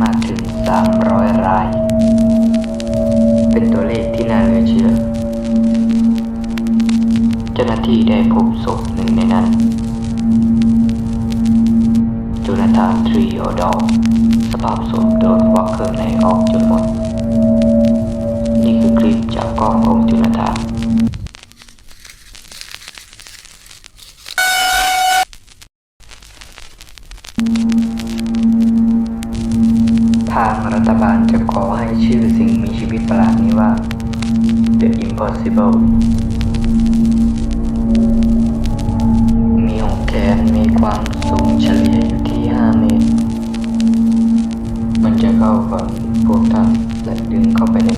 ມາກເຖິງສາມຮ້ອຍລາຍ, ເປັນຕົວເລກທີ່ໜ້າເຫຼືອເຊື່ອ. ເຈົ້າໜ້າທີ່ໄດ້ພົບສົບໜຶ່ງໃນນັ້ນ, ໂຈນາທານ ທຣີໂອດໍ, ສະພາບສົບໂດນຄວັກເຄື່ອງໃນອອກຈົນໝົດ. ນີ້ຄືຄລິບຈາກກ້ອງຂອງໂຈນາທານ. ທາງລັດຖະບານຈະຂໍໃຫ້ຊື່ສິ່ງມີຊີວິດປະຫຼາດນີ້ວ່າ The Impossible. ມີຫອກແຂນ, ມີຄວາມສູງສະເລ່ຍຢູ່ທີ່ຫ້າເມດ. ມັນຈະເຂົ້າຝັນພວກທ່ານ ແລະ ດຶງເຂົ້າໄປໃນ